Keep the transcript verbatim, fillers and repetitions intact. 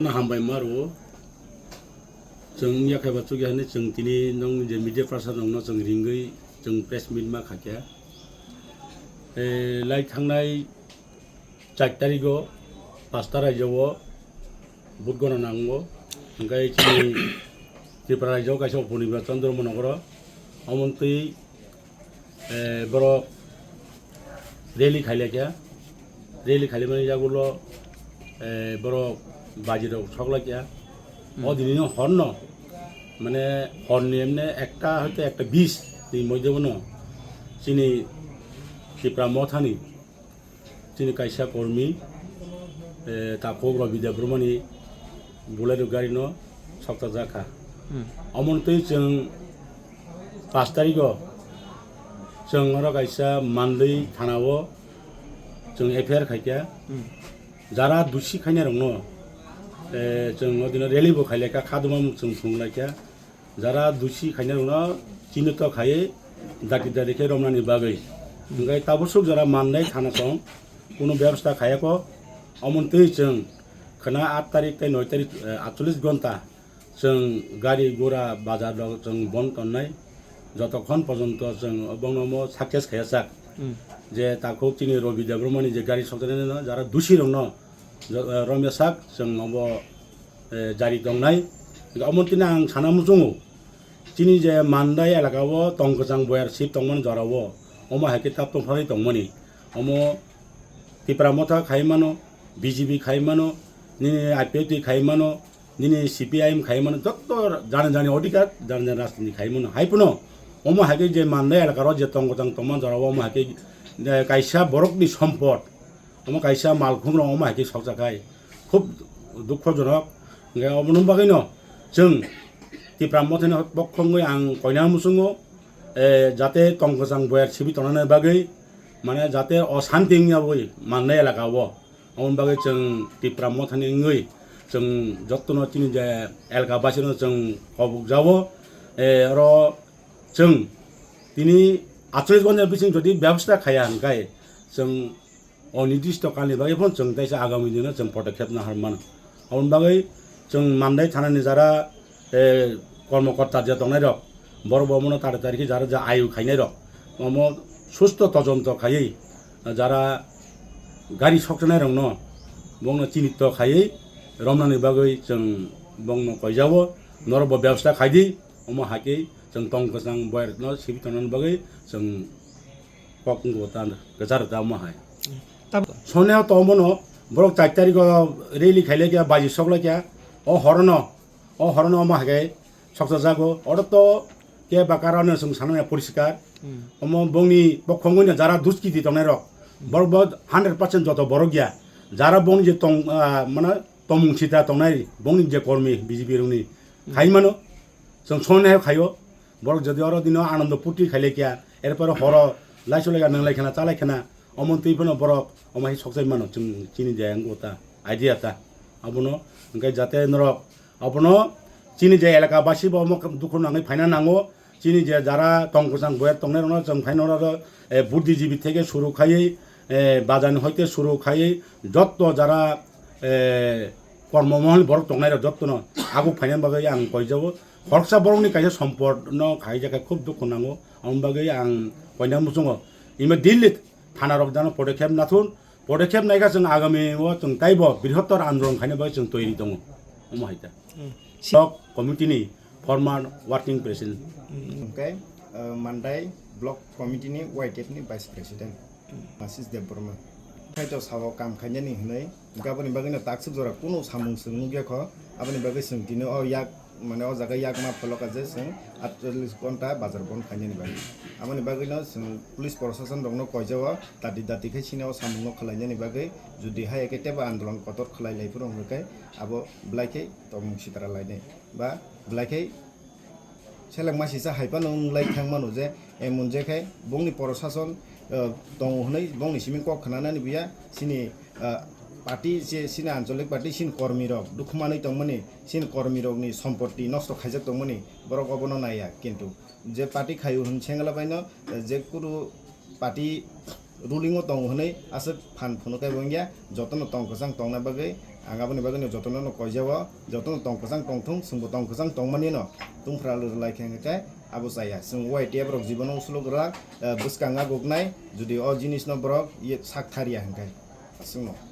No hambai ma rwo. Chwng yakhai ba chukya hwnwi chwng tini nong je media person rokno chwng ringwi chwng press meet ma khakya. Eh, lai thangnai char tarigo pasta raijao vote gona nango. Hwnkhe chini Tripura raijao kaisa uponirbachon Dharmanagar o. Omontwi eh, borok rally khailaikha, rally khailaimani yagulo, eh, borok bajirok soklaikha. O dinino horno, mane horni emne ekta hoite ekta bis ni moidhebono chini Tipra Mothani chini kaisa kormi, eh, takhuk Rabi Debbarmani Bolero garino sokchajak kha. Omontwi chwng pash tarigo chwng oro kaisa Mandwi thanao chwng F I R khaikha. Jara dusi khainai rokno, eh, chwng o dino rally bo khailaikha, khaduma mung chwng phunukhlaikha. Jara dusi khainai rokno chinito khaiwi dati dati khe romnani bagwi. Hwnkhe tabuk swk jora Mandwi thana tong, kunu bebostha khaiya kho. Omontwi chwng khwna aat tarik tei noi tarik, eh, atchollish gonta chwng gari gura bazar rok chwng bond tonnai. Jotokhon pojonto chwng bongno omo success khaiya sak. Je takhuk chini Rabi Debbarmani je gari sokjaknai no jara dusi rokno jo-, eh, romya sak chwng obo eh, jari tongnai. Omo tini ang sana muchungo. Chini je Mandai elaka o tong kwchang boyar sip tongmani jora o. Omo hai khe tap tongthoknai tongmani. Omo Tipra Motha khai mano, B J P khai mano, nini I P F T khai mano, nini C P I M khai mano, jotto jani jani odhikar, jani jani rajniti khai mano. Hai phano omo hai khe je Mandai elaka o je tong kwchang tongmani jora o omo hai khe, eh, kaisa borokni sompot. Omo kaisa malkhung rok omo hai khe sokjak hai. Khub dukhojonok. Hwnkhe omono bagwino chwng Tipra Mothani pokho wngwi ang koina muchungo, eh, jate tong kwchang boyar sibi tongnani bagwi, mane jate o santi wngya bwi Mandai elaka o. Omoni bagwi chwng Tipra Mothani wngwi chwng jotono chini je elaka basino chwng kobok jao. Eh, oro chwng tini atchollish gonta bising jodi bebostha khaiya hwnkhe chwng o nirdisto kalni bagwi phano chwng teisa agami dino chwng podokkhep nahar mano. Aboni bagwi chwng Mandai thanani jara, eh, kormokorta je tongnai rok, borok bo omono tari tari khe jara je ayu khainai rok, omo susto tojonto khaiwi, jara gari sokchanai rokno bongno chinito khaiwi romnani bagwi chwng bongno koijao, norok bo bebostha khaidi, omo hai khe chwng tong kwchang boyarno sibi tongnani bagwi chwng kok wngkha ta kwcharo ta omo hai. Tab- Soneo tongbono borok char tarigo rally khailaikha, baji soklaikha, o horono, o horono omo hai khe sokchajago. Oro to kebo karano chwng sanmaya poriskar. Omo bongni bokhongwino jara duskiti tongnairok, borok bo hundred percent joto borok ya. Jara bongni je tong, ah, mane tomung sita tongnai, bongni je kormi B J P rokni khai mano. Chwng songnai khaio, borok jodi oro dino Anando Purti khailai kya, erpore horo laisu laikha, nang laikha na, cha laikha na, omo twi phano borok omo hai sokjai mano, chwng chini je ang ta idea ta. Abono hwnkhe jate norok abono chini je elaka basi bo omo dukhu nangwi phaina nango, chini je jara tong kwchang boyar tongnai rokno chwng phaino oro, eh, buddhijibi theke suru khaiwi, eh, bajani hoite suru khaiwi jotto jara, eh, kormo mohol borok tongnai rok jottono aguk phaina bagwi ang koijabo. Khoroksa borokni kaisa sompot no khaijak khe khub dukhu nango, aboni bagwi ang koina muchungo. Immediately thana rok jano podokkhep nathun, podokkhep naikha chwng agami o chwng taibo brihottor andolon khaina bagwi chwng toiri tongo. Omo hai ta. Block committee ni former working president. Hwnkhe, uh, Mandai block committee ni Y T F ni vice president. Asis Debbarma. Khaito sao kam khainani hwnwi, aboni bagwino taksuk jora kunu samung chwng nukya kho, aboni bagwi chwng tini o yak, mane o jaga yakma pholoka je chwng atchollish ghonta bazar bon khainani bagwi. Aboni bagwino chwng police prosason rokno koijao dati dati khe chini o samungno khwlainani bagwi, jodi hai khe teibo andolon kotor khwlai lai phuru hwnkhe abo belai khe tongmung sitra lainai ba belai khe seleng masisa hai phano wng lai thang mano je, emon je khe bongni prosason, eh, tongo hwnwi bongni simi kok khnanani buya, chini, eh, party je chini ancholik party chini kormi rok dukhu manwi tongmani, chini kormi rokni sompotti nosto khaijak tongmani borok obono naiya, kintu je party khaio hwn sengla baino, eh, je kuru party ruling o tongo hwnwi aswk phan phunukhe wngya, jotono tong kwchang tongna bagwi Ang aboni bagwi no jotono no koijao, jotono tong kwchang tong thung, chwngbo tong kwchang tongmani no tungphra rwlai khe hwnkhe abo chaya. Chwng Y T F rok jibono usulok rwlak, eh, bwskang a guknai, jodi o jinis no borok ye sak thariya hwnkhe. Chwngno.